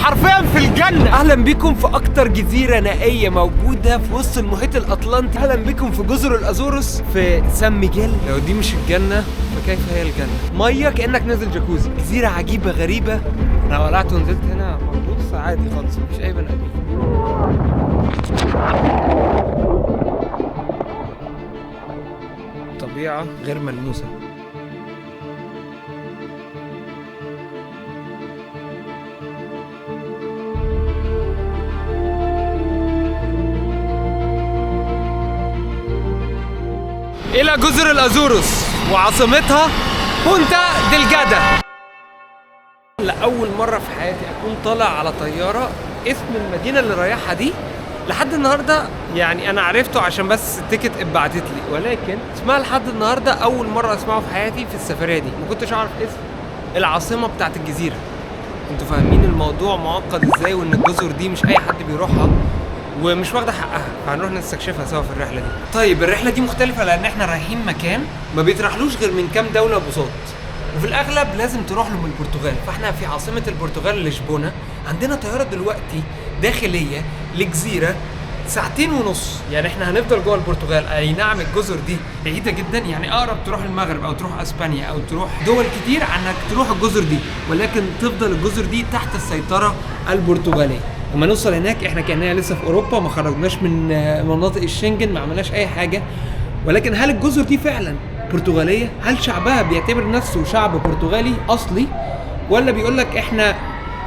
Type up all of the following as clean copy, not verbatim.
حرفيا في الجنة. اهلا بكم في اكتر جزيرة نائية موجودة في وسط المحيط الاطلنطي. اهلا بكم في جزر الازورس في سان ميجيل. لو دي مش الجنة فكيف هي الجنة؟ مية كأنك نازل جاكوزي. جزيرة عجيبة غريبة. انا ولعت ونزلت هنا مبوص عادي خالص، مفيش اي بني ادمين. طبيعة غير ملموسة. إلى جزر الأزورس وعاصمتها بونتا دلجادا. لأول مرة في حياتي أكون طالع على طيارة اسم المدينة اللي رايحها دي لحد النهاردة، يعني أنا عرفته عشان بس ال ticket اتبعتت لي، ولكن اسمها لحد النهاردة أول مرة أسمعه في حياتي في السفرية دي. ما كنتش أعرف اسم العاصمة بتاعت الجزيرة. انتوا فاهمين الموضوع معقد ازاي، وان الجزر دي مش أي حد بيروحها ومش واخده حقها، فهنروح نستكشفها سوا في الرحلة دي. طيب الرحلة دي مختلفة لان احنا رايحين مكان ما بيترحلوش غير من كام دولة بساط، وفي الاغلب لازم تروح له من البرتغال. فاحنا في عاصمة البرتغال لشبونه. عندنا طيارة دلوقتي داخلية لجزيرة 2.5 ساعة، يعني احنا هنفضل جوه البرتغال. اي نعم الجزر دي بعيدة جدا، يعني اقرب تروح المغرب او تروح اسبانيا او تروح دول كتير عنك تروح الجزر دي، ولكن تفضل الجزر دي تحت السيطرة البرتغالية. لما نوصل هناك احنا كاننا لسه في اوروبا، ما خرجناش من مناطق الشنجن، ما عملناش اي حاجة. ولكن هل الجزر دي فعلا برتغاليه؟ هل شعبها بيعتبر نفسه شعب برتغالي اصلي، ولا بيقول لك احنا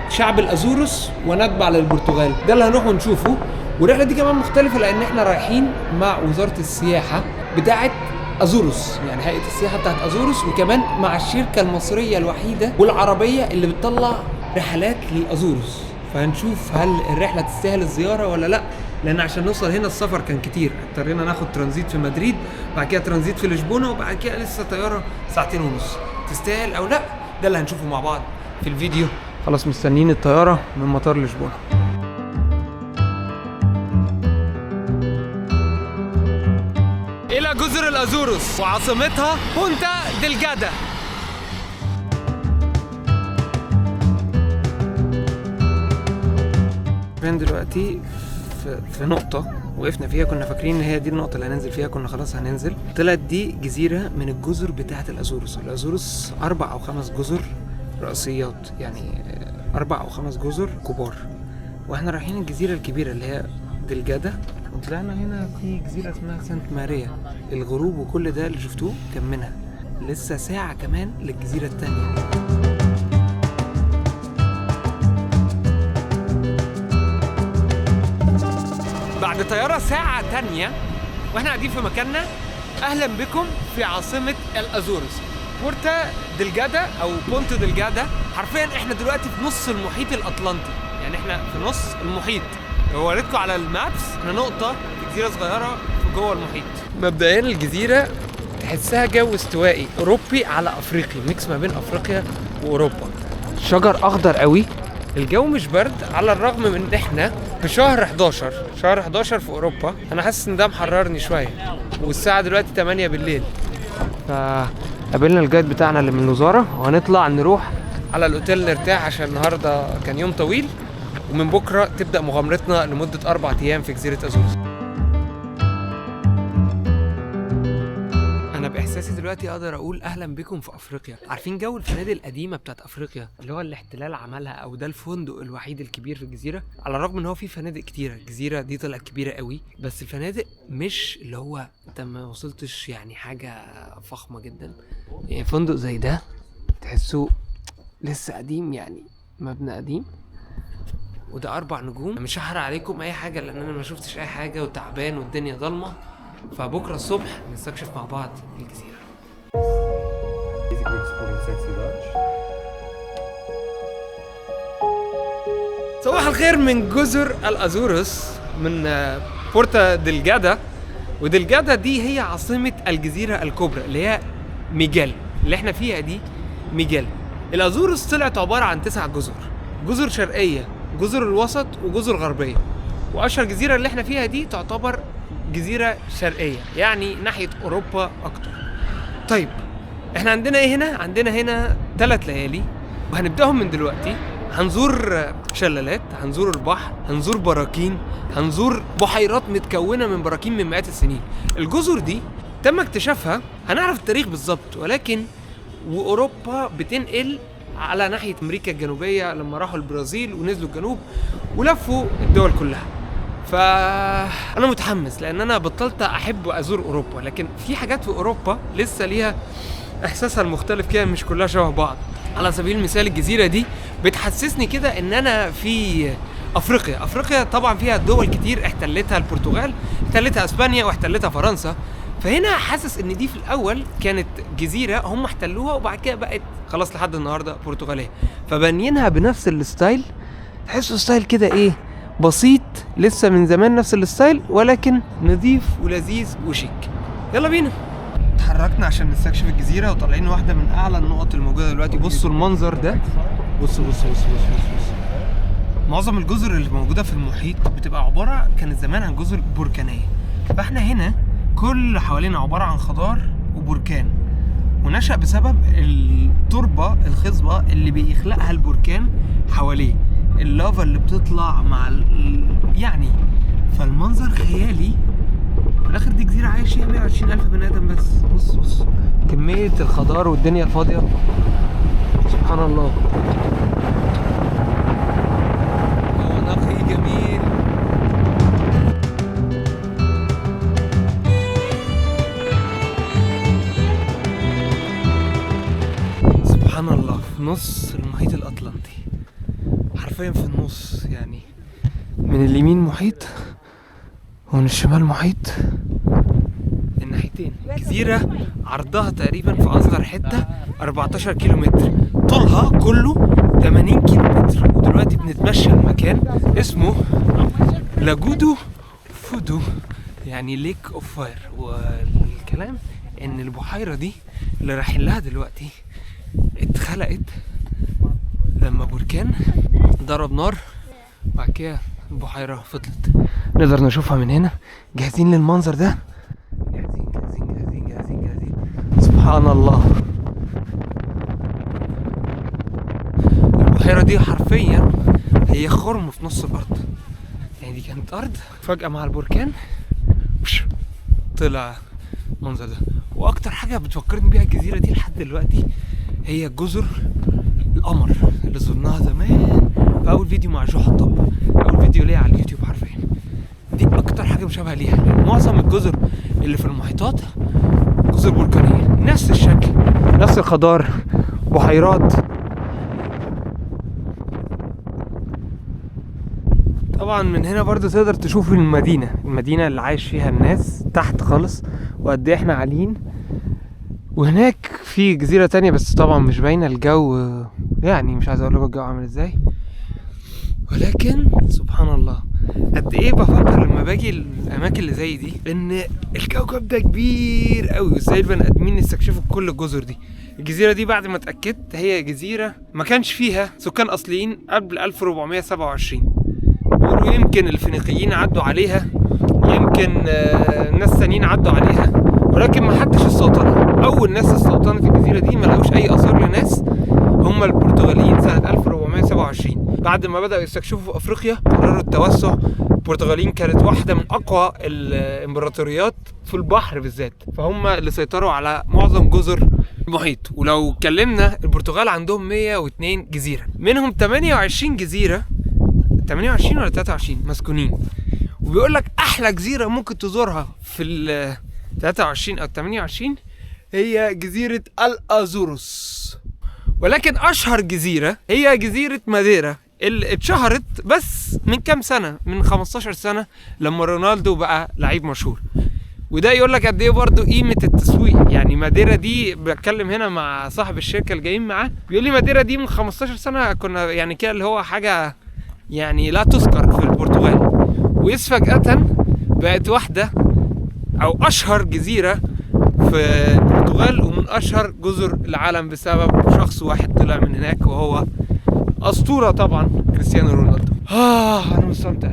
شعب الازورس ونتبع للبرتغال؟ ده اللي هنروح ونشوفه. والرحلة دي كمان مختلفة لان احنا رايحين مع وزارة السياحة بتاعه ازورس، يعني هيئة السياحة بتاعه ازورس، وكمان مع الشركة المصرية الوحيدة والعربية اللي بتطلع رحلات للازورس. فهنشوف هل الرحلة تستاهل الزيارة ولا لا، لان عشان نوصل هنا السفر كان كتير، اضطرينا ناخد ترانزيت في مدريد، بعد كده ترانزيت في لشبونه، وبعد كده لسه طيارة 2.5 ساعة. تستاهل او لا؟ ده اللي هنشوفه مع بعض في الفيديو. خلاص مستنيين الطيارة من مطار لشبونه. الى جزر الازورس وعاصمتها بونتا دلجادا. فين دلوقتي؟ في نقطة وقفنا فيها، كنا فاكرين ان هي دي النقطة اللي هننزل فيها، كنا خلاص هننزل. طلعت دي جزيرة من الجزر بتاعة الأزورس. الأزورس 4 أو 5 جزر رئيسيات، يعني 4 أو 5 جزر كبار، واحنا رايحين الجزيرة الكبيرة اللي هي دلجادا. وطلعنا هنا في جزيرة اسمها سانت ماريا. الغروب وكل ده اللي شفتوه كان منها. لسه ساعة كمان للجزيرة التانية. بعد طيارة ساعة تانية واحنا قاعدين في مكاننا. اهلا بكم في عاصمة الازورس بورتا دلجادا او بونتو دلجادا. حرفيا احنا دلوقتي في نص المحيط الاطلنطي، يعني احنا في نص المحيط. لو وريتكم على ال maps احنا نقطة في جزيرة صغيرة في جوه المحيط. مبدئيا الجزيرة تحسها جو استوائي اوروبي على افريقي، mix ما بين افريقيا واوروبا. شجر اخضر قوي، الجو مش برد على الرغم من ان احنا في شهر 11، شهر 11 في اوروبا. انا حاسس ان ده محررني شوية، والساعة دلوقتي 8 بالليل. فقابلنا ال guide بتاعنا اللي من الوزارة، وهنطلع نروح على الاوتيل نرتاح عشان النهارده كان يوم طويل، ومن بكره تبدا مغامرتنا لمدة 4 ايام في جزيرة ازورس. انا باحساسي دلوقتي اقدر اقول اهلا بكم في افريقيا. عارفين جو الفنادق القديمة بتاعت افريقيا اللي هو الاحتلال عملها، او ده الفندق الوحيد الكبير في الجزيرة، على الرغم ان هو في فنادق كتيرة، الجزيرة دي طلعت كبيرة قوي، بس الفنادق مش اللي هو انت ما وصلتش يعني حاجة فخمة جدا. يعني فندق زي ده تحسه لسه قديم، يعني مبنى قديم، وده 4 نجوم. مش هحرق عليكم اي حاجة لان انا ما شفتش اي حاجة وتعبان والدنيا ضلمة، فبكرة الصبح نستكشف مع بعض الجزيرة. صباح الخير من جزر الازورس، من بورتا دلجادا. ودلجادا دي هي عاصمة الجزيرة الكبرى اللي هي ميجيل، اللي احنا فيها دي ميجيل. الازورس طلعت عبارة عن 9 جزر، جزر شرقية، جزر الوسط، وجزر غربية. واشهر جزيرة اللي احنا فيها دي تعتبر جزيرة شرقية، يعني ناحية أوروبا أكتر. طيب احنا عندنا ايه هنا؟ عندنا هنا 3 ليالي وهنبدأهم من دلوقتي. هنزور شلالات، هنزور البحر، هنزور براكين، هنزور بحيرات متكونه من براكين من مئات السنين. الجزر دي تم اكتشافها، هنعرف التاريخ بالظبط، ولكن واوروبا بتنقل على ناحية امريكا الجنوبية لما راحوا البرازيل ونزلوا الجنوب ولفوا الدول كلها. فانا متحمس لان انا بطلت احب ازور اوروبا، لكن في حاجات في اوروبا لسه ليها احساسها المختلف كده، مش كلها شبه بعض. على سبيل المثال الجزيرة دي بتحسسني كده ان انا في افريقيا. افريقيا طبعا فيها دول كتير احتلتها البرتغال، احتلتها اسبانيا، واحتلتها فرنسا. فهنا حاسس ان دي في الاول كانت جزيرة هم احتلوها، وبعد كده بقت خلاص لحد النهارده برتغاليه، فبانيينها بنفس ال style. تحسوا style كده ايه، بسيط، لسه من زمان نفس ال style، ولكن نظيف ولذيذ وشيك. يلا بينا. اتحركنا عشان نستكشف الجزيرة وطالعين واحدة من اعلى النقط الموجودة دلوقتي. بصوا المنظر ده، بصوا بصوا بصوا بصوا بصوا. معظم الجزر اللي موجودة في المحيط بتبقى عبارة كانت زمان عن جزر بركانيه، فاحنا هنا كل حوالينا عبارة عن خضار وبركان، ونشأ بسبب التربة الخصبة اللي بيخلقها البركان حواليه، اللافا اللي بتطلع مع يعني فالمنظر خيالي. في الاخر دي جزيرة عايش فيها 120 ألف بني آدم بس. بص بص كمية الخضار والدنيا الفاضية، سبحان الله. هو نقي جميل. سبحان الله، في نص المحيط الأطلنطي، حرفيا في النص، يعني من اليمين محيط ومن الشمال محيط، الناحيتين. جزيرة عرضها تقريبا في أصغر حتة 14 كيلو متر، طولها كله 80 كيلو متر. ودلوقتي بنتمشى المكان اسمه لاجو دو فودو، يعني lake of fire. والكلام ان البحيرة دي اللي رايحين لها دلوقتي اتخلقت لما بركان ضرب نار، بعد كده البحيرة فضلت. نقدر نشوفها من هنا. جاهزين للمنظر ده؟ جاهزين جاهزين جاهزين جاهزين جاهزين. سبحان الله، البحيرة دي حرفيا هي خرم في نص الأرض، يعني دي كانت أرض، فجأة مع البركان طلع المنظر ده. وأكتر حاجة بتفكرني بيها الجزيرة دي لحد دلوقتي هي جزر القمر اللي زرناها زمان في أول فيديو مع جو حطاب، أول فيديو ليا على اليوتيوب حرفيا. دي أكتر حاجة مشابهة ليها، لأن معظم الجزر اللي في المحيطات جزر بركانية، نفس الشكل، نفس الخضار، بحيرات. طبعا من هنا برضو تقدر تشوف المدينة، المدينة اللي عايش فيها الناس تحت خالص، وقد ايه احنا عاليين. وهناك في جزيرة تانية بس طبعا مش باينة الجو، يعني مش عايز اقول لكم الجو عامل ازاي، ولكن سبحان الله قد ايه بفكر لما باجي الاماكن اللي زي دي ان الكوكب ده كبير قوي، وازاي البني ادمين استكشفوا كل الجزر دي. الجزيرة دي بعد ما اتأكدت هي جزيرة ما كانش فيها سكان اصليين قبل 1427، بيقولوا يمكن الفينيقيين عدوا عليها، يمكن ناس ثانيين عدوا عليها، ولكن ما حدش استوطنها. اول ناس استوطنت الجزيرة دي ما لقوش اي اثار لناس، هم البرتغاليين سنة 1427. بعد ما بداوا يستكشفوا في افريقيا قرروا التوسع. البرتغاليين كانت واحدة من اقوى الامبراطوريات في البحر بالذات، فهم اللي سيطروا على معظم جزر المحيط. ولو اتكلمنا البرتغال عندهم 102 جزيرة، منهم 28 جزيرة، 28 ولا 23 مسكونين. وبيقول لك احلى جزيرة ممكن تزورها في ال 23 او 28 هي جزيرة الازوروس. ولكن اشهر جزيرة هي جزيرة ماديرا، اللي اتشهرت بس من كام سنة، من 15 سنة لما رونالدو بقى لعيب مشهور. وده يقول لك قد ايه برضه قيمة التسويق. يعني ماديرا دي، بتكلم هنا مع صاحب الشركة اللي جايين معاه، بيقول لي ماديرا دي من 15 سنة كنا يعني كده اللي هو حاجة يعني لا تذكر في البرتغال، وإذ فجأة بقت واحدة أو أشهر جزيرة في البرتغال ومن أشهر جزر العالم بسبب شخص واحد طلع من هناك، وهو أسطورة طبعا كريستيانو رونالدو. أنا مستمتع،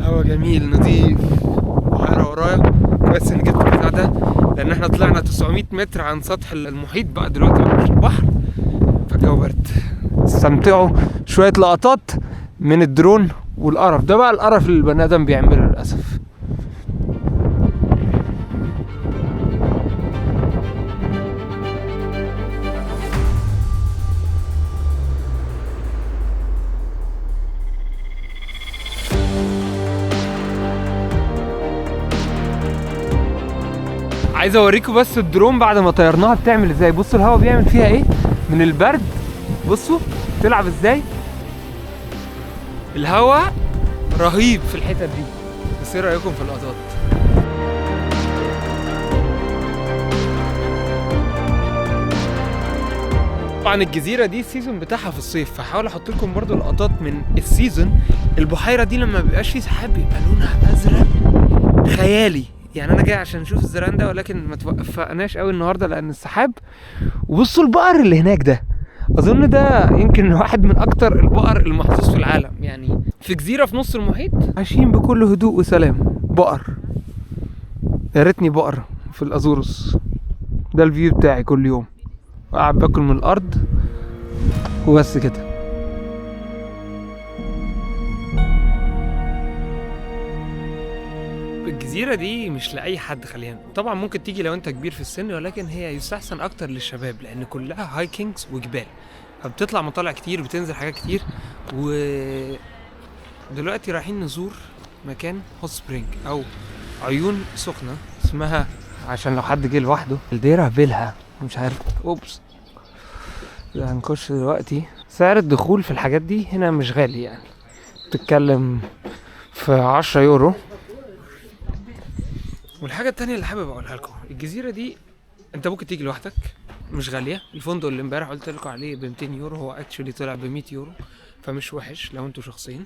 هوا جميل نظيف، بحيرة ورايا. كويس إن جبت البتاع ده، لأن احنا طلعنا 900 متر عن سطح المحيط بقى دلوقتي مش البحر، فالجو برد. استمتعوا شوية لقطات من الدرون والقرف ده بقى، القرف اللي البني ادم بيعمله للاسف. عايز اوريكم بس الدرون بعد ما طيرناها بتعمل ازاي. بصوا الهواء بيعمل فيها ايه من البرد، بصوا بتلعب ازاي. الهواء رهيب في الحتت دي. بس ايه رايكم في اللقطات؟ طبعا الجزيرة دي ال season بتاعها في الصيف، فحاول احط لكم برضو لقطات من ال season. البحيرة دي لما بيبقاش فيه سحاب بيبقى لونها ازرق خيالي. يعني انا جاي عشان اشوف الزران ده، ولكن ما توفقناش قوي النهارده لان السحاب. وبصوا البقر اللي هناك ده، اظن ده يمكن واحد من اكتر البقر المحظوظ في العالم. يعني في جزيرة في نص المحيط عايشين بكل هدوء وسلام. بقر، يا ريتني بقر في الازورس. ده ال view بتاعي كل يوم، قاعد باكل من الارض وبس كده. الجزيرة دي مش لأي حد، خلينا نقول. طبعا ممكن تيجي لو انت كبير في السن، ولكن هي يستحسن اكتر للشباب لان كلها hikings وجبال، فبتطلع مطالع كتير وبتنزل حاجات كتير. ودلوقتي رايحين نزور مكان hot spring او عيون سخنة اسمها، عشان لو حد جه لوحده، الديرة بيلها مش عارف. oops، هنخش دلوقتي. سعر الدخول في الحاجات دي هنا مش غالي، يعني بتتكلم في 10 يورو. والحاجة التانية اللي حابب اقولها لكم، الجزيرة دي انت ممكن تيجي لوحدك، مش غالية. الفندق اللي امبارح قلت لكم عليه ب 200 يورو، هو actually طلع ب 100 يورو، فمش وحش لو انتوا شخصين،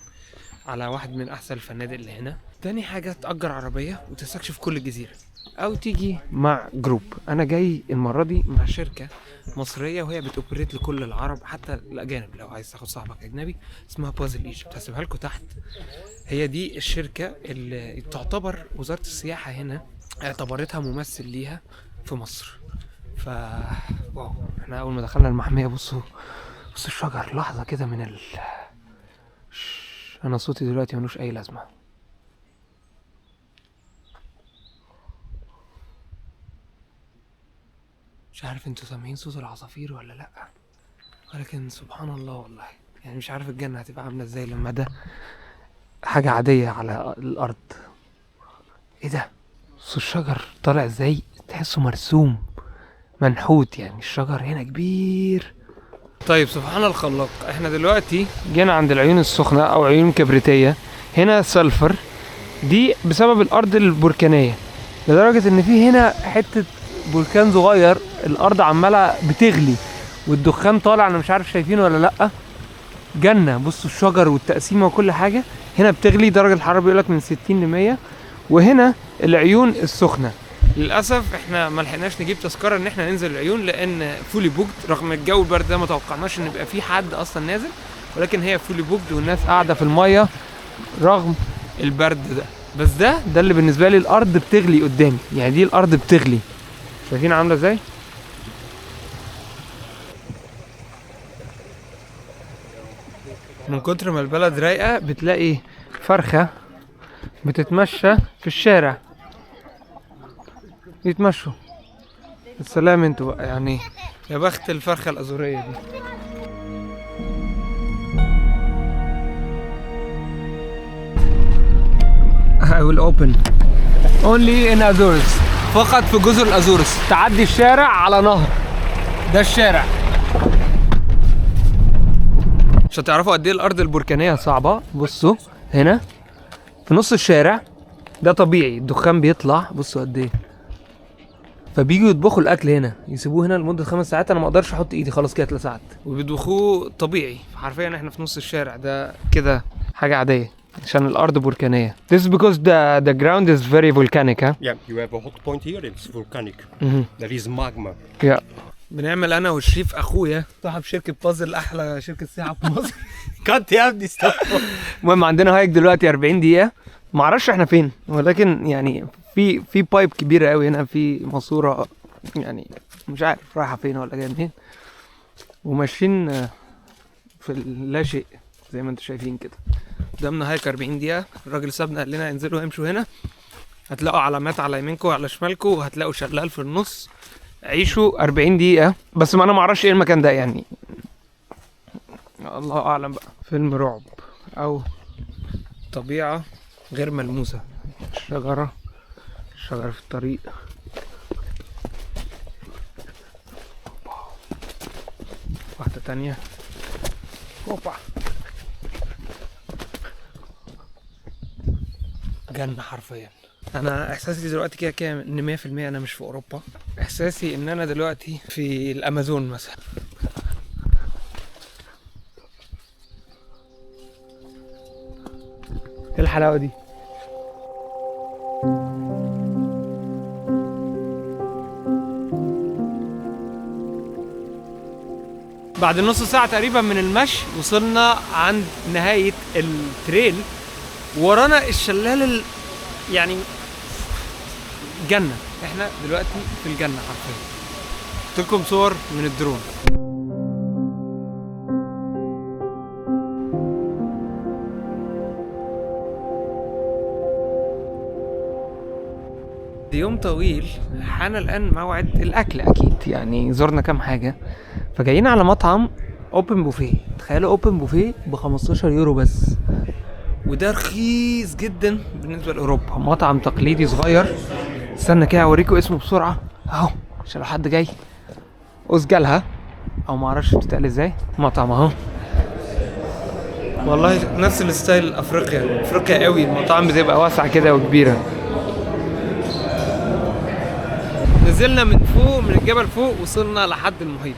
على واحد من احسن الفنادق اللي هنا. تاني حاجة، تأجر عربية وتستكشف كل الجزيرة، او تيجي مع group. انا جاي المرة دي مع شركة مصرية وهي بت operate لكل العرب حتى الاجانب، لو عايز تاخد صاحبك اجنبي، اسمها Puzzle Egypt، هسيبها لكم تحت. هي دي الشركة اللي تعتبر وزارة السياحة هنا اعتبرتها ممثل ليها في مصر. ف wow، احنا اول ما دخلنا المحمية بصوا بصوا الشجر، لحظة كده من انا صوتي دلوقتي ملوش اي لازمة. مش عارف انتوا سامعين صوت العصافير ولا لا، ولكن سبحان الله والله، يعني مش عارف الجنة هتبقى عاملة ازاي لما ده حاجة عادية على الأرض. ايه ده؟ بصوا الشجر طالع ازاي، تحسه مرسوم منحوت، يعني الشجر هنا كبير. طيب سبحان الخلاق، احنا دلوقتي جينا عند العيون السخنة او عيون كبريتية. هنا sulfur، دي بسبب الارض البركانية، لدرجة ان في هنا حتة بركان صغير، الارض عمالة بتغلي والدخان طالع، انا مش عارف شايفينه ولا لا. جنة، بصوا الشجر والتقسيمة وكل حاجة هنا بتغلي، درجة الحرارة بيقولك من 60 ل 100. وهنا العيون السخنة، للأسف احنا ما لحقناش نجيب تذكرة ان احنا ننزل العيون لان fully booked، رغم الجو البرد ده ما توقعناش ان يبقى في حد اصلا نازل، ولكن هي fully booked والناس قاعدة في المية رغم البرد ده. بس ده اللي بالنسبة لي الأرض بتغلي قدامي، يعني دي الأرض بتغلي، شايفين عاملة ازاي؟ من كتر ما البلد رايقة بتلاقي فرخة بتتمشى في الشارع، يتمشوا السلام انتوا بقى، يعني يا بخت الفرخة الأزورية دي. I will open only in Azores، فقط في جزر الأزورس. تعدي الشارع على نهر، ده الشارع. عشان تعرفوا قد ايه الأرض البركانية صعبة، بصوا هنا في نص الشارع ده طبيعي الدخان بيطلع، بصوا قد ايه. فبيجوا يطبخوا الاكل هنا، يسيبوه هنا لمدة 5 ساعات، انا ما اقدرش احط ايدي خلاص كده اتلسعت، وبيطبخوه طبيعي. حرفيا احنا في نص الشارع ده كده حاجة عادية عشان الارض بركانيه. This is because the ground is very volcanic, huh? Yeah, you have a hot point here, it's volcanic. There is magma. Yeah. بنعمل انا والشريف اخويا صاحب شركة بازل، احلى شركة سياحة في مصر. cut يا ابني stop. المهم عندنا hike دلوقتي 40 دقيقة، ما اعرفش احنا فين، ولكن يعني في pipe كبيرة قوي هنا، في ماسوره، يعني مش عارف رايحة فين ولا جاية منين. وماشيين في اللا شيء زي ما انتم شايفين كده. قدامنا hike 40 دقيقة. الراجل سابنا قال لنا انزلوا امشوا هنا، هتلاقوا علامات على يمينكم وعلى شمالكم، وهتلاقوا شلال في النص. عيشوا 40 دقيقة بس. ما انا معرفش ايه المكان ده يعني، الله اعلم بقى. فيلم رعب او طبيعة غير ملموسة. شجرة، شجرة في الطريق. واحدة تانية. اوبا، جنة حرفيا. انا احساسي دلوقتي كده كده ان 100% انا مش في اوروبا. احساسي ان انا دلوقتي في الامازون مثلا. ايه الحلاوة دي؟ بعد نص ساعة تقريبا من المشي وصلنا عند نهاية ال trail. ورانا الشلال يعني جنة. احنا دلوقتي في الجنة حرفيا. قلت لكم صور من الدرون. يوم طويل، حان الآن موعد الأكل أكيد. يعني زرنا كام حاجة، فجايين على مطعم open buffet. تخيلوا open buffet ب 15 يورو بس، وده رخيص جدا بالنسبة لأوروبا. مطعم تقليدي صغير. استنى كده اوريكم اسمه بسرعة اهو، عشان لو حد جاي. أوزجالها او ما اعرفش بتتقال ازاي. مطعم اهو، والله نفس ال style افريقيا، افريقيا قوي. المطاعم بتبقى واسعة كده وكبيرة. نزلنا من فوق من الجبل فوق، وصلنا لحد المحيط.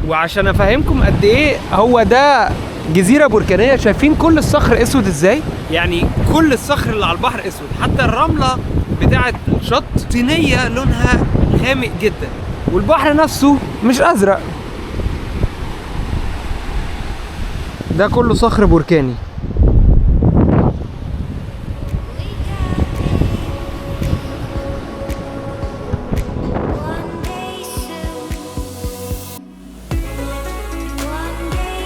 وعشان افهمكم قد ايه هو ده جزيرة بركانية، شايفين كل الصخر اسود ازاي؟ يعني كل الصخر اللي على البحر اسود، حتى الرملة بتاعة الشط طينية لونها غامق جدا، والبحر نفسه مش ازرق، ده كله صخر بركاني. One day soon. One day.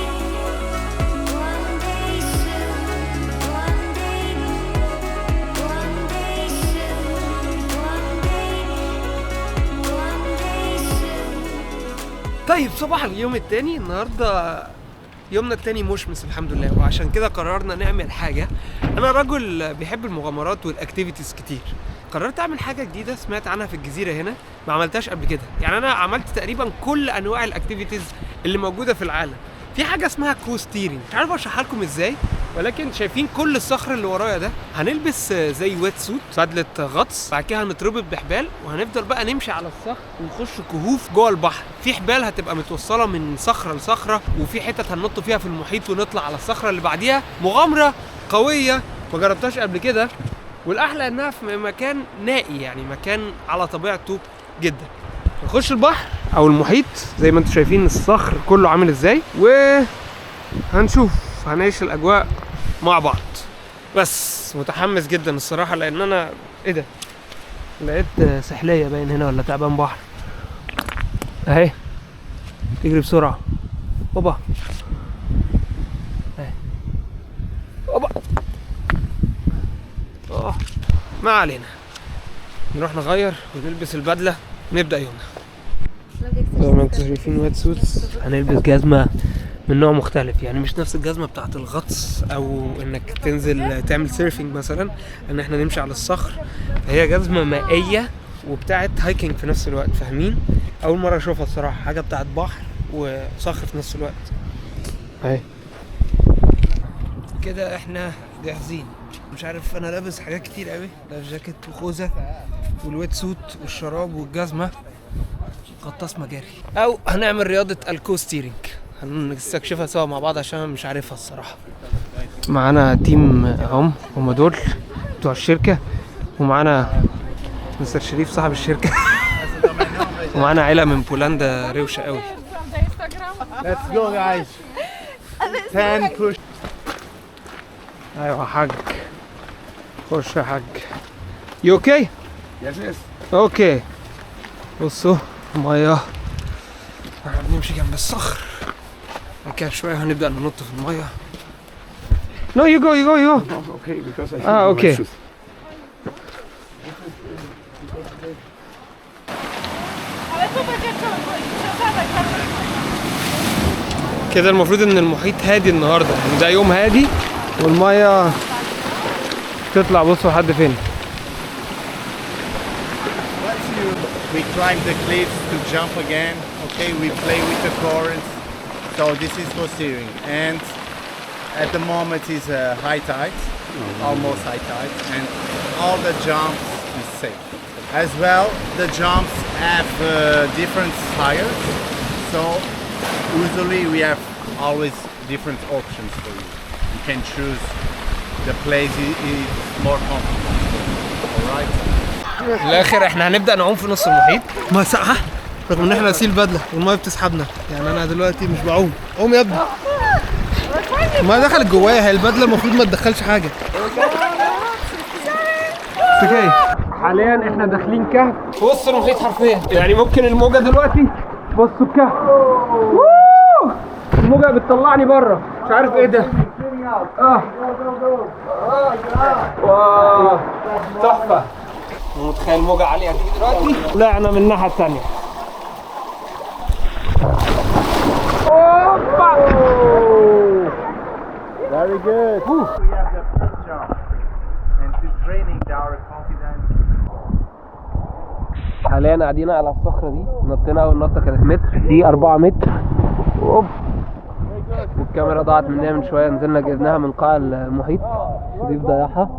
One day soon. One day. One day soon. One day. One day soon. طيب صباح اليوم التاني. النهارده يومنا التاني مشمس الحمد لله، وعشان كده قررنا نعمل حاجة. أنا رجل بيحب المغامرات وال activities كتير، قررت أعمل حاجة جديدة سمعت عنها في الجزيرة هنا، ما عملتهاش قبل كده. يعني أنا عملت تقريبا كل أنواع ال activities اللي موجودة في العالم. في حاجة اسمها coasteering، مش عارف أشرحها لكم إزاي، ولكن شايفين كل الصخر اللي ورايا ده؟ هنلبس زي wet suit، بدلة غطس، بعد كده هنتربط بحبال وهنفضل بقى نمشي على الصخر ونخش كهوف جوه البحر. في حبال هتبقى متوصلة من صخرة لصخرة، وفي حتت هننط فيها في المحيط ونطلع على الصخرة اللي بعديها. مغامرة قوية ما جربتهاش قبل كده، والأحلى إنها في مكان نائي، يعني مكان على طبيعته جدا. نخش البحر أو المحيط زي ما انتم شايفين الصخر كله عامل إزاي، وهنشوف هنعيش الأجواء مع بعض. بس متحمس جدا الصراحة، لأن أنا إيه ده؟ لقيت سحلية باين هنا ولا تعبان بحر أهي تجري بسرعة. أوبا أهي أوبا. ما علينا، نروح نغير ونلبس البدلة ونبدأ يومنا. زي ما انتم شايفين wet suits، هنلبس جزمة من نوع مختلف، يعني مش نفس الجزمة بتاعت الغطس او انك تنزل تعمل surfing مثلا، ان احنا نمشي على الصخر. فهي جزمة مائية وبتاعت hiking في نفس الوقت، فاهمين؟ اول مرة اشوفها الصراحة، حاجة بتاعت بحر وصخر في نفس الوقت. اهي كده احنا جاهزين. مش عارف، انا لابس حاجات كتير قوي، لابس جاكيت وخوذة وال wet suit والشراب والجزمة، غطاس مجاري، او هنعمل رياضة ال coasteering، هنستكشفها سوا مع بعض عشان أنا مش عارفها الصراحة. معانا team هم دول بتوع الشركة، ومعانا مستر شريف صاحب الشركة، ومعانا عيلة من بولندا روشة قوي. Let's go, guys. 10 push. ايوه يا حاج، خش يا حاج. You okay? Yes. Okay. بصوا ميه، احنا بنمشي جنب الصخر. بعد كده شوية هنبدا ننط في المية. No, you go, you go, you go. Okay, because I Ah, okay. Ale tu będzie czołg. كده المفروض ان المحيط هادي النهارده، يعني ده يوم هادي والمية تطلع. بصوا لحد فين. We climb the cliffs to jump again. Okay, we play with the currents. So this is for steering. And at the moment is a high tide, almost high tide, and all the jumps is safe. As well, the jumps have different tires. So usually we have always different options for you. You can choose the place is more comfortable. All right. في الاخر احنا هنبدا نعوم في نص المحيط. ما ساقعة رغم ان احنا لابسين البدلة والمية بتسحبنا، يعني انا دلوقتي مش بعوم. قوم يا ابني، المية دخلت جوايا. هي البدلة المفروض ما تدخلش حاجة. okay. حاليا احنا داخلين كهف في وسط المحيط حرفيا، يعني ممكن الموجه دلوقتي، بصوا الكهف، ووو! الموجه بتطلعني بره، مش عارف ايه ده. Wow، تحفة. متخيل موجه عالية هتيجي دلوقتي. طلعنا من الناحية الثانية. اوبا. Very good. We have the first jump and to training our confidence. حاليا قاعدين على الصخرة دي، نطينا أول نطة كانت متر، دي 4 متر. أوب. والكاميرا ضاعت مننا من شوية، نزلنا جبناها من قاع المحيط. شريف ضيعها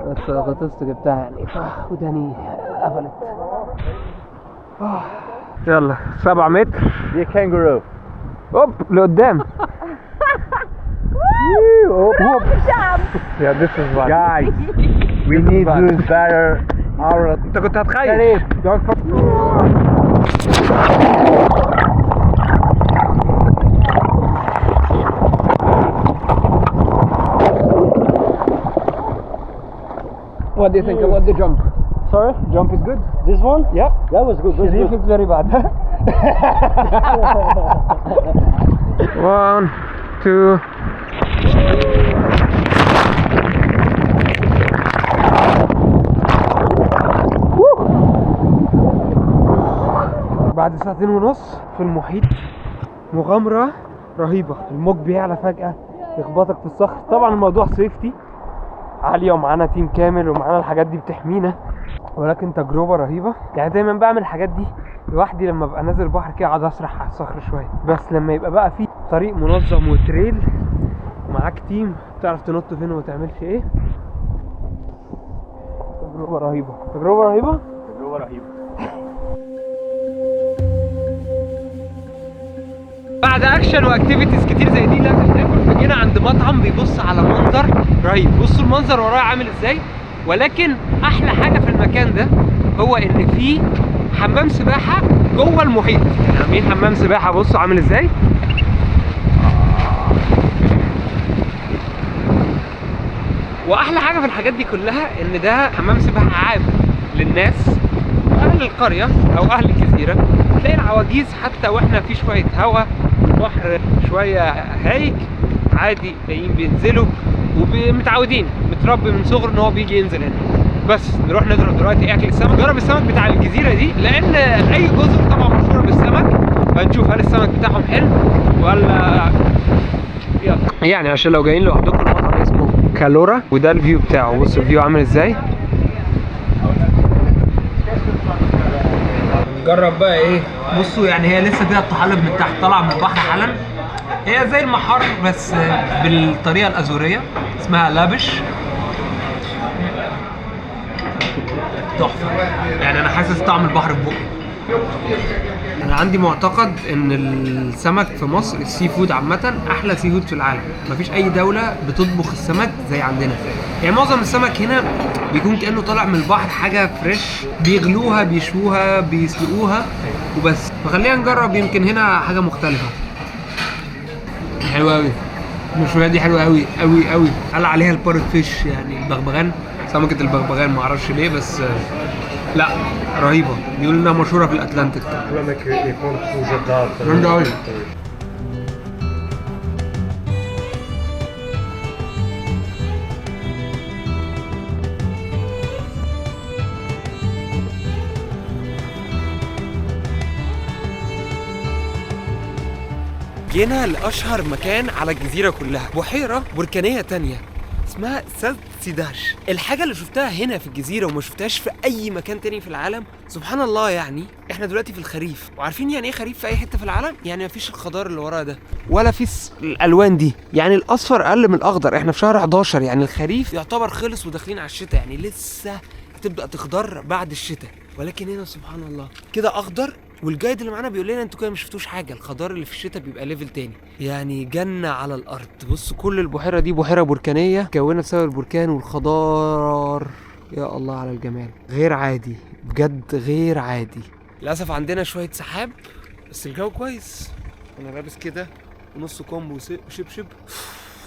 بس غطست جبتها يعني، وداني قفلت. يلا 7 متر. Be a kangaroo. اوب لقدام. اوب. Yeah, this is bad. Guys, we need to do better our انت كنت هتخيل. Don't What do you think about the jump? Sorry? Jump is good? This one? Yeah. That was good. That was Sharif good. is very bad. 1, 2. بعد 2.5 ساعة في المحيط، مغامرة رهيبة. الموج بيعلى فجأة يخبطك في الصخر. طبعا الموضوع safety عالية ومعانا team كامل ومعانا الحاجات دي بتحمينا، ولكن تجربة رهيبة. يعني دايما بعمل الحاجات دي لوحدي لما ببقى نازل البحر كده، اقعد اسرح على الصخر شوية، بس لما يبقى بقى في طريق منظم و trail معاك team تعرف تنط فين وما تعملش ايه. تجربة رهيبة، تجربة رهيبة، تجربة رهيبة. بعد action و activities كتير زي دي لازم ناكل. فجينا عند مطعم بيبص على منظر رهيب. بصوا المنظر ورايا عامل ازاي. ولكن احلى حاجة في المكان ده هو ان فيه حمام سباحة جوه المحيط. يعني عاملين حمام سباحة، بصوا عامل ازاي. واحلى حاجة في الحاجات دي كلها ان ده حمام سباحة عام للناس اهل القرية او اهل الجزيرة. تلاقي العواجيز حتى واحنا في شوية هوا والبحر شوية هايج عادي، تلاقيهم بينزلوا ومتعودين، متربي من صغره ان هو بيجي ينزل هنا. بس نروح نضرب دلوقتي اكل السمك، نجرب السمك بتاع الجزيرة دي، لان اي جزر طبعا مشهورة بالسمك، فنشوف هل السمك بتاعهم حلو ولا يلا. يعني عشان لو جايين لوحدكم، المطعم اسمه كالورا وده ال view بتاعه. بصوا ال view عامل ازاي. نجرب بقى ايه. بصوا يعني هي لسه فيها الطحالب من تحت، طالعه من البحر حالا. هي زي المحار بس بالطريقة الازوريه، اسمها لابش. تحفة، يعني انا حاسس طعم البحر في بقي. انا عندي معتقد ان السمك في مصر، ال seafood عامة، احلى seafood في العالم. مفيش اي دولة بتطبخ السمك زي عندنا. يعني معظم السمك هنا بيكون كانه طالع من البحر، حاجة fresh، بيغلوها بيشوها بيسلقوها وبس. فخلينا نجرب، يمكن هنا حاجة مختلفة. حلوة قوي المشويه دي، حلوة قوي قوي قوي. قال عليها ال parrot fish، يعني البغبغان، سمكة البغبغان، معرفش ليه بس لا رهيبة. بيقولوا انها مشهورة في الاتلانتيك. جامدة قوي. جينا لاشهر مكان على الجزيرة كلها، بحيرة بركانيه تانية اسمها Sete Cidades. الحاجة اللي شفتها هنا في الجزيرة وما شفتهاش في اي مكان تاني في العالم، سبحان الله. يعني احنا دلوقتي في الخريف، وعارفين يعني ايه خريف في اي حتة في العالم؟ يعني مفيش الخضار اللي وراه ده ولا في الالوان دي، يعني الاصفر اقل من الاخضر. احنا في شهر 11، يعني الخريف يعتبر خلص وداخلين على الشتاء، يعني لسه هتبدا تخضر بعد الشتاء. ولكن هنا سبحان الله كده اخضر. وال guide اللي معانا بيقول لنا انتوا كده ما شفتوش حاجة، الخضار اللي في الشتاء بيبقى level تاني، يعني جنة على الارض. بص كل البحيرة دي بحيرة بركانيه مكونة بسبب البركان والخضار. يا الله على الجمال، غير عادي بجد، غير عادي. للاسف عندنا شوية سحاب بس الجو كويس. انا لابس كده ونص كم وشبشب،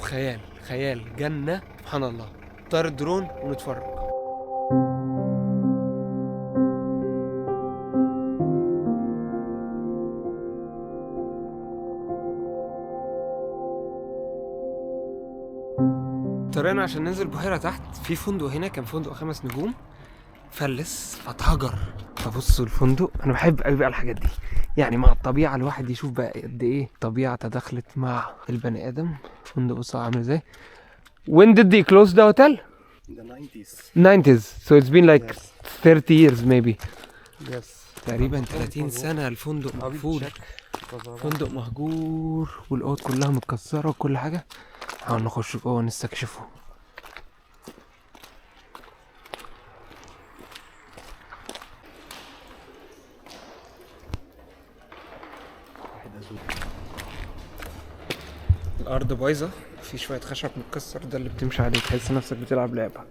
خيال خيال، جنة سبحان الله. طار الدرون ونتفرج. طريقنا عشان ننزل بحيرة تحت في فندق هنا، كان فندق 5 نجوم فلس فاتهجر. فبصوا الفندق، انا بحب قوي بقى الحاجات دي، يعني مع الطبيعة الواحد يشوف بقى قد ايه الطبيعة تدخلت مع البني ادم. فندق بصوا عامل ازاي. When did they close the hotel? In the 90s. 90s. So it's been like 30 years maybe. Yes. تقريبا 30 سنة الفندق مقفول، فندق مهجور والأوض كلها متكسرة وكل حاجة. نحاول نخش جوه ونستكشفه. الأرض بايظة، في شوية خشب متكسر، ده اللي بتمشي عليه تحس نفسك بتلعب لعبة.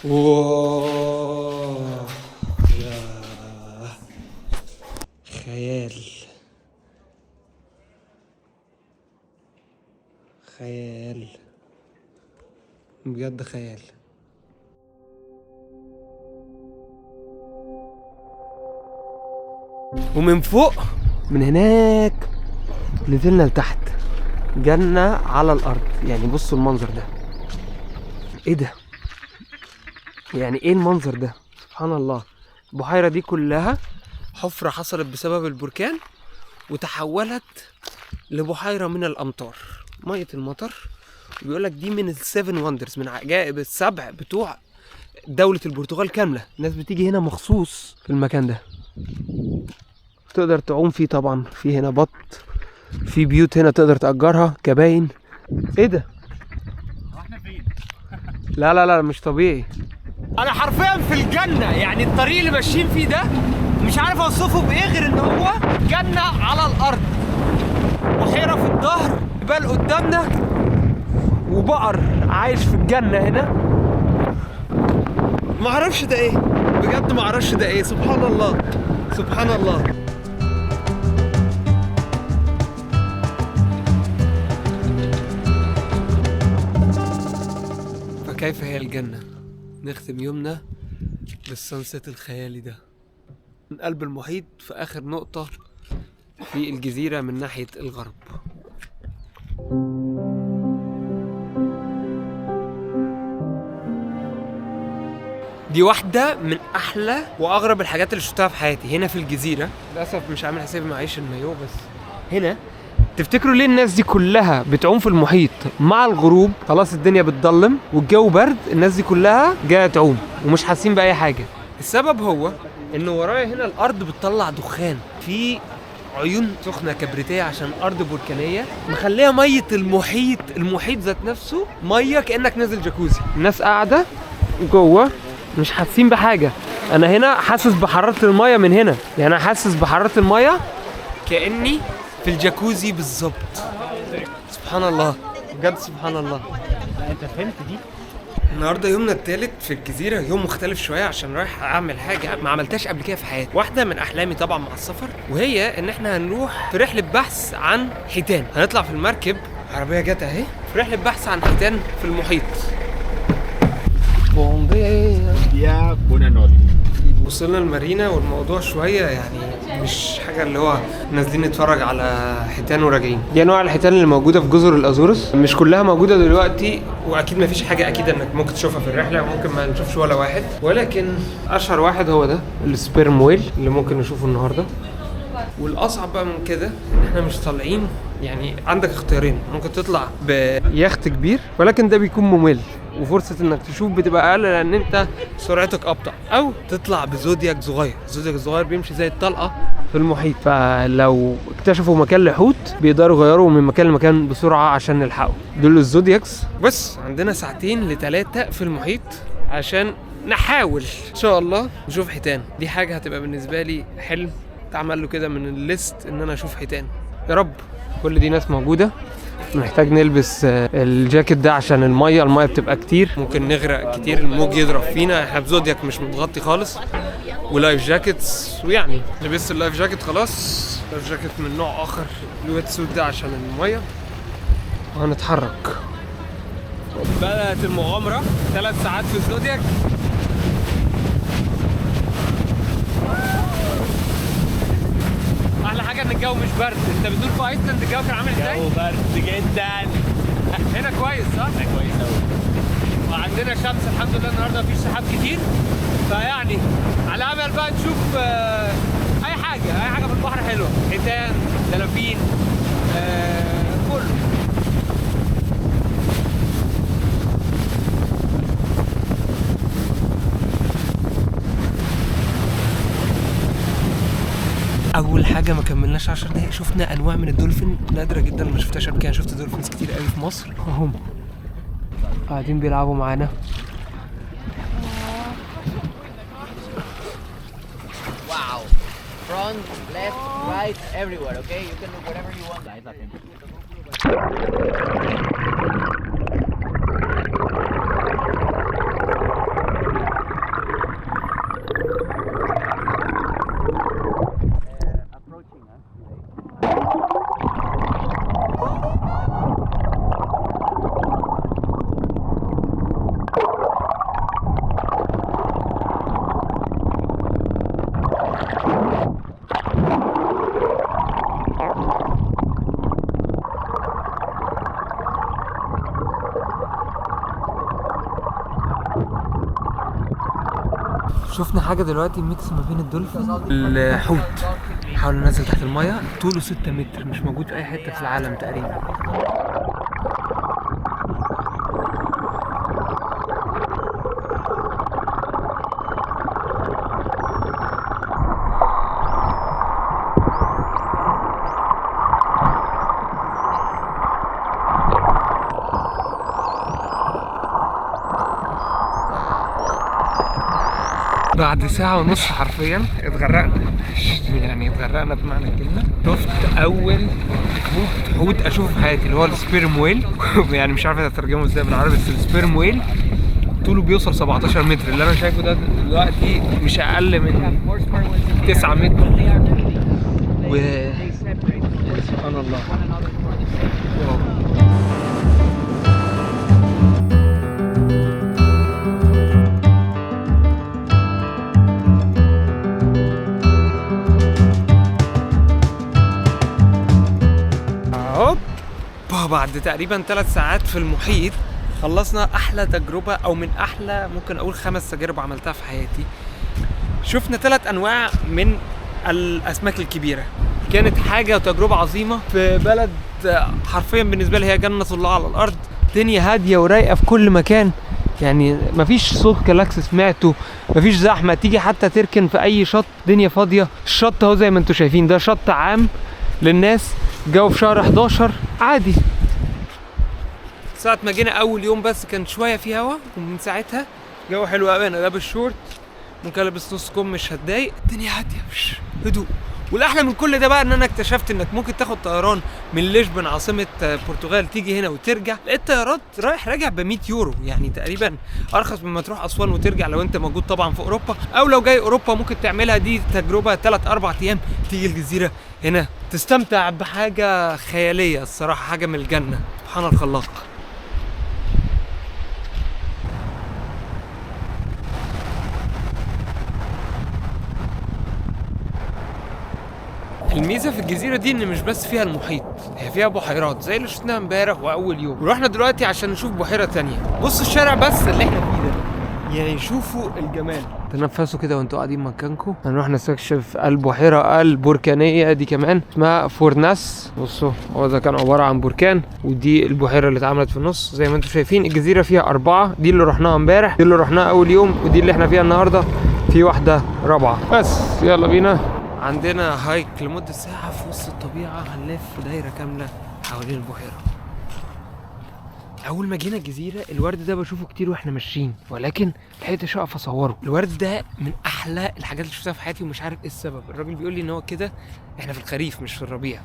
واو يا خيال خيال بجد خيال. ومن فوق من هناك نزلنا لتحت، جنة على الأرض. يعني بصوا المنظر ده، ايه ده؟ يعني ايه المنظر ده؟ سبحان الله. البحيرة دي كلها حفرة حصلت بسبب البركان وتحولت لبحيرة من الأمطار، مية المطر. وبيقول لك دي من ال seven wonders، من عجائب السبع بتوع دولة البرتغال كاملة. الناس بتيجي هنا مخصوص في المكان ده، تقدر تعوم فيه طبعا، في هنا بط، في بيوت هنا تقدر تأجرها، كباين. ايه ده؟ احنا فين؟ لا لا لا مش طبيعي. انا حرفيا في الجنة، يعني الطريق اللي ماشيين فيه ده مش عارف اوصفه بايه غير ان هو جنة على الارض. بحيرة في الظهر، جبال قدامنا، وبقر عايش في الجنة هنا. ما اعرفش ده ايه بجد، ما اعرفش ده ايه. سبحان الله سبحان الله. فكيف هي الجنة؟ نختم يومنا بالسانسيت الخيالي ده من قلب المحيط في آخر نقطة في الجزيرة من ناحية الغرب. دي واحدة من أحلى وأغرب الحاجات اللي شفتها في حياتي هنا في الجزيرة. للأسف مش عامل حسابي معيش المايو، بس هنا تفتكروا ليه الناس دي كلها بتعوم في المحيط مع الغروب؟ خلاص الدنيا بتضلم والجو برد، الناس دي كلها جاية تعوم ومش حاسين باي حاجة. السبب هو ان ورايا هنا الارض بتطلع دخان، في عيون سخنة كبريتيه عشان ارض بركانيه، مخليها مية المحيط، المحيط ذات نفسه مية كانك نازل جاكوزي. الناس قاعدة جوه مش حاسين بحاجة. انا هنا حاسس بحرارة المية من هنا، يعني انا حاسس بحرارة المية كاني في الجاكوزي بالظبط. سبحان الله بجد، سبحان الله. انت فهمت دي؟ النهارده يومنا الثالث في الجزيرة، يوم مختلف شوية عشان رايح اعمل حاجة ما عملتهاش قبل كده في حياتي، واحدة من احلامي طبعا مع السفر، وهي ان احنا هنروح في رحله بحث عن حيتان. هنطلع في المركب، عربية جت اهي، في رحله بحث عن حيتان في المحيط. Dia, buona notte. وصلنا المارينا والموضوع شوية يعني مش حاجة اللي هو نازلين نتفرج على حيتان وراجعين. دي انواع الحيتان اللي موجودة في جزر الازورس، مش كلها موجودة دلوقتي، واكيد ما فيش حاجة اكيد انك ممكن تشوفها في الرحلة، ممكن ما نشوفش ولا واحد، ولكن اشهر واحد هو ده ال sperm whale اللي ممكن نشوفه النهارده. والاصعب بقى من كده ان احنا مش طالعين، يعني عندك اختيارين، ممكن تطلع بيخت كبير ولكن ده بيكون ممل وفرصة انك تشوف بتبقى اقل لان انت سرعتك ابطأ، او تطلع ب zodiac صغير. ال zodiac الصغير بيمشي زي الطلقة في المحيط، فلو اكتشفوا مكان لحوت بيقدروا يغيروا من مكان لمكان بسرعة عشان نلحقه. دول ال zodiacs. بس عندنا 2 ل 3 ساعات في المحيط عشان نحاول ان شاء الله نشوف حيتان. دي حاجة هتبقى بالنسبة لي حلم اتعمل له كده من ال list ان انا اشوف حيتان يا رب. كل دي ناس موجودة. محتاج نلبس الجاكيت ده عشان المية، المية بتبقى كتير ممكن نغرق كتير، الموج يضرب فينا. احنا ب zodiac مش متغطي خالص، و life jackets، ويعني لبست ال life jacket خلاص. life jacket من نوع اخر، ال wetsuit ده عشان المية، وهنتحرك. بدأت المغامرة، 3 ساعات في ال zodiac. احلى حاجة ان الجو مش برد. انت بتقول في ايسلند الجو كان عامل ازاي؟ جو برد جدا. هنا كويس صح؟ هنا كويس قوي. وعندنا شمس الحمد لله النهارده، مفيش سحاب كتير، فيعني على امل بقى نشوف اي حاجة، اي حاجة في البحر حلوة، حيتان، دلافين، كله. اول حاجة ما كملناش 10 دقايق شفنا انواع من الدولفين نادرة جدا ما شفتهاش قبل كده. شفت dolphins كتير قوي في مصر. اهم قاعدين بيلعبوا معانا. Wow. Front, left, right, everywhere, okay? You can look whatever you want. Approaching us today. شفنا حاجة دلوقتي mix ما بين الدولفين الحوت، حاول ننزل تحت المية، طوله 6 متر، مش موجود في أي حتة في العالم تقريبا. بعد ساعة ونص حرفيا اتغرقنا، يعني اتغرقنا بمعنى الكلمة. شفت أول حوت حوت أشوفه في حياتي اللي هو ال sperm whale، يعني مش عارف أترجمه ازاي بالعربي، بس ال sperm whale طوله بيوصل 17 متر. اللي أنا شايفه ده دلوقتي مش أقل من 9 متر. و سبحان الله، wow. هوب، بعد تقريبا 3 ساعات في المحيط خلصنا احلى تجربه، او من احلى ممكن اقول خمس تجارب عملتها في حياتي. شفنا ثلاث انواع من الاسماك الكبيرة. كانت حاجة وتجربه عظيمة في بلد حرفيا بالنسبة لي هي جنة الله على الارض. دنيا هادية ورايقه في كل مكان، يعني مفيش صوت كلاكس سمعته، مفيش زحمة، تيجي حتى تركن في اي شط دنيا فاضية. الشط اهو زي ما انتم شايفين، ده شط عام للناس. جو في شهر 11 عادي. ساعة ما جينا أول يوم بس كان شوية في هوا، ومن ساعتها جو حلو قوي. أنا لابس شورت، ممكن البس نص كم مش هتضايق. الدنيا هادية، هدوء. والاحلى من كل ده بقى ان انا اكتشفت انك ممكن تاخد طيران من لشبن عاصمة البرتغال تيجي هنا وترجع. لقيت طيارات رايح راجع ب 100 يورو، يعني تقريبا ارخص مما تروح اسوان وترجع لو انت موجود طبعا في اوروبا، او لو جاي اوروبا ممكن تعملها دي تجربه 3 4 ايام تيجي الجزيرة هنا تستمتع بحاجة خيالية الصراحه، حاجة من الجنه، سبحان الخلاق. الميزة في الجزيرة دي ان مش بس فيها المحيط، هي فيها بحيرات زي اللي شفناها امبارح واول يوم. ورحنا دلوقتي عشان نشوف بحيرة تانية. بصوا الشارع بس اللي احنا فيه ده، يعني شوفوا الجمال. تنفسوا كده وانتوا قاعدين مكانكم. هنروح نستكشف البحيرة البركانيه دي كمان، اسمها فورناس. بصوا هو ده كان عبارة عن بركان، ودي البحيرة اللي اتعملت في النص زي ما انتم شايفين. الجزيرة فيها 4، دي اللي رحناها امبارح، دي اللي رحناها اول يوم، ودي اللي احنا فيها النهارده. في واحدة رابعه بس. يلا بينا. عندنا hike لمدة ساعة في وسط الطبيعة، هنلف دايرة كاملة حوالين البحيرة. اول ما جينا الجزيرة الورد ده بشوفه كتير واحنا ماشيين، ولكن لحقتش اقف اصوره. الورد ده من احلى الحاجات اللي شفتها في حياتي، ومش عارف ايه السبب. الراجل بيقول لي ان هو كده احنا في الخريف مش في الربيع،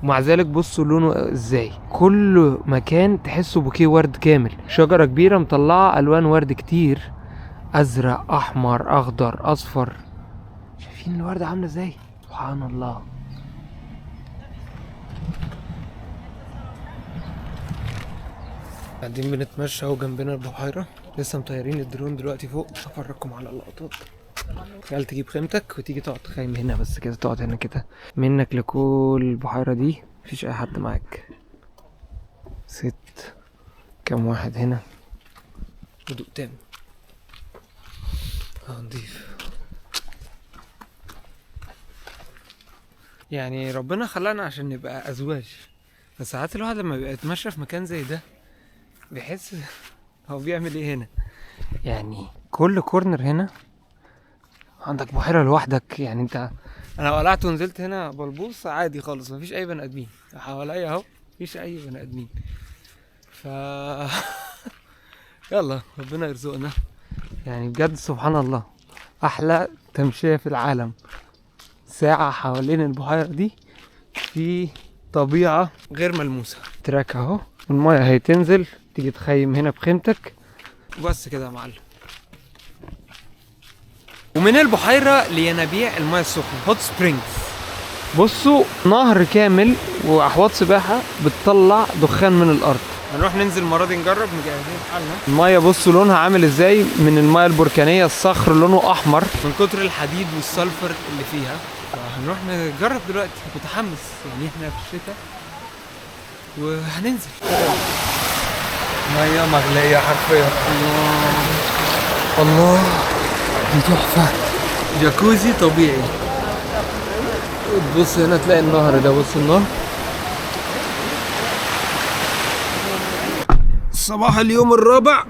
ومع ذلك بصوا لونه ازاي. كل مكان تحسه بوكيه ورد كامل، شجرة كبيرة مطلعه الوان ورد كتير، ازرق احمر اخضر اصفر. شايفين الورده عامله ازاي؟ سبحان الله. قاعدين بنتمشى اهو جنبنا البحيرة، لسه مطيرين الدرون دلوقتي فوق. افرجكم على اللقطات. تخيل تجيب خيمتك وتيجي تقعد تخيم هنا بس كده، تقعد هنا كده منك لكل البحيرة دي، مفيش اي حد معاك. 6 كام واحد هنا، هدوء تام. نضيف. يعني ربنا خلقنا عشان نبقى ازواج، بس ساعات الواحد لما بيبقى يتمشى في مكان زي ده بيحس هو بيعمل ايه هنا. يعني كل كورنر هنا عندك بحيرة لوحدك. يعني انت، انا قلعت ونزلت هنا بلبوص عادي خالص، مفيش اي بني ادمين حواليا اهو، مفيش اي بني ادمين. ف يلا ربنا يرزقنا. يعني بجد سبحان الله، احلى تمشية في العالم، ساعة حوالين البحيرة دي في طبيعة غير ملموسة. تراك اهو، المية هي تنزل، تيجي تخيم هنا بخيمتك وبس كده يا معلم. ومن البحيرة لينابيع المية السخنة، hot springs. بصوا نهر كامل واحواض سباحة بتطلع دخان من الارض. هنروح ننزل المرة دي نجرب، مجهزين حالنا. المية بصوا لونها عامل ازاي، من المية البركانية، الصخر لونه احمر من كتر الحديد وال sulfur اللي فيها. فهنروح نجرب دلوقتي، متحمس يعني احنا في الشتاء وهننزل. مية مغليه حرفيا. الله الله، دي تحفة. جاكوزي طبيعي. تبص هنا تلاقي النهر ده، بص النهر. صباح اليوم الرابع،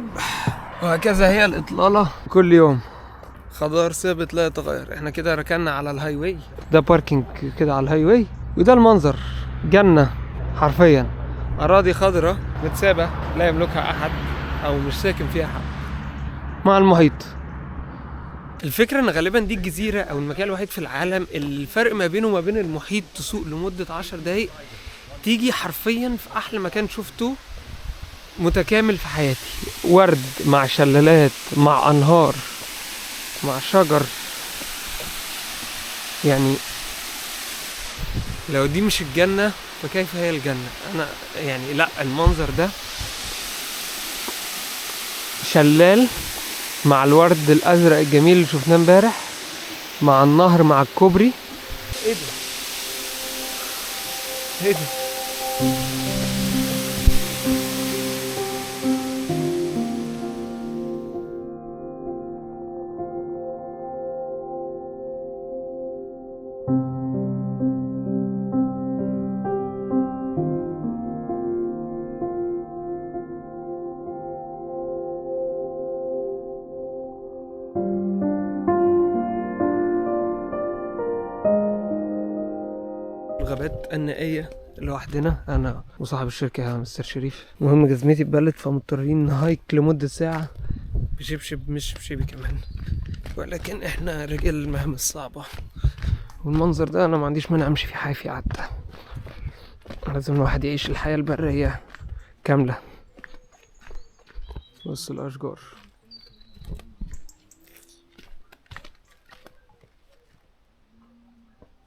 وهكذا هي الإطلالة كل يوم. خضار ثابت لا يتغير. احنا كده ركننا على ال highway ده، parking كده على ال highway، وده المنظر، جنة حرفيا. أراضي خضراء متسابة لا يملكها أحد أو مش ساكن فيها أحد، مع المحيط. الفكرة ان غالبا دي الجزيرة او المكان الوحيد في العالم الفرق ما بينه وما بين المحيط تسوق لمدة 10 دقايق تيجي حرفيا في احلى مكان شفته متكامل في حياتي. ورد مع شلالات مع انهار مع شجر. يعني لو دي مش الجنة فكيف هي الجنة؟ انا يعني لا، المنظر ده شلال مع الورد الازرق الجميل اللي شفناه امبارح، مع النهر، مع الكوبري. ايه ده؟ ايه ده؟ الغابات النائية لوحدنا، أنا وصاحب الشركة مستر شريف. المهم جزمتي اتبلت، فمضطرين نهايك لمدة ساعة بشبشب مش بشبي كمان، ولكن احنا رجال المهام الصعبة. والمنظر ده أنا ما عنديش مانع أمشي في حافي حتى، لازم الواحد يعيش الحياة البرية كاملة. بص الأشجار.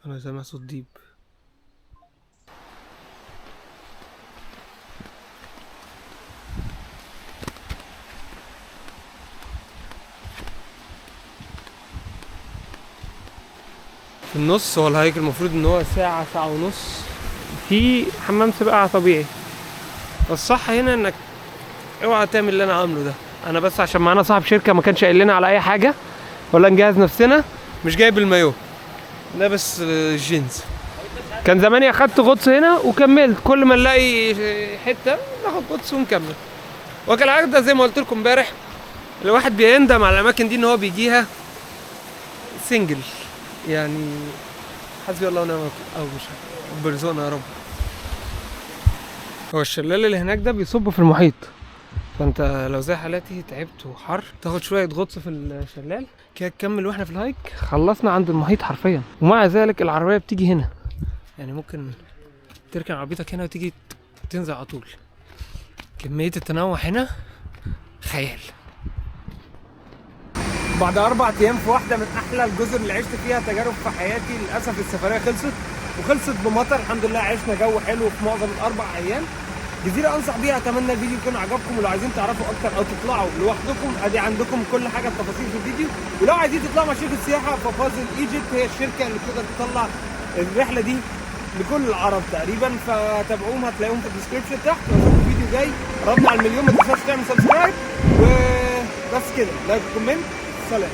أنا سامع صوت ديب. في النص. هو ال hike المفروض ان هو ساعة، ساعة ونص. في حمام سباحة طبيعي. الصح هنا انك اوعى تعمل اللي انا عامله ده. انا بس عشان معانا صاحب شركة ما كانش قايل لنا على اي حاجة ولا نجهز نفسنا. مش جايب المايو، لابس جينز. كان زماني اخدت غطس هنا وكملت. كل ما نلاقي حتة ناخد غطس ونكمل. وكالعادة زي ما قلت لكم امبارح، الواحد بيندم على الاماكن دي ان هو بيجيها single. يعني حسبي الله ونعم الوكيل، او مش عارف، رب يرزقنا يا رب. هو الشلال اللي هناك ده بيصب في المحيط، فانت لو زي حالاتي تعبت وحر تاخد شوية غطس في الشلال كده تكمل. واحنا في ال hike خلصنا عند المحيط حرفيا، ومع ذلك العربية بتيجي هنا. يعني ممكن تركن عربيتك هنا وتيجي تنزل على طول. كمية التنوع هنا خيال. بعد 4 أيام في واحدة من أحلى الجزر اللي عشت فيها تجارب في حياتي، للأسف السفرية خلصت، وخلصت بمطر. الحمد لله عشنا جو حلو في معظم ال4 أيام. جزيرة أنصح بيها. أتمنى الفيديو يكون عجبكم، ولو عايزين تعرفوا أكتر أو تطلعوا لوحدكم أدي عندكم كل حاجة، التفاصيل في الفيديو. ولو عايزين تطلعوا مع شركة سياحة، ففازل Egypt هي الشركة اللي بتقدر تطلع الرحلة دي لكل العرب تقريبا، فتابعوهم، هتلاقيهم في ال description تحت. واشوفكم فيديو جاي. قربنا على المليون، ما تنساش تعمل subscribe. وبس كده، like و comment. سلام.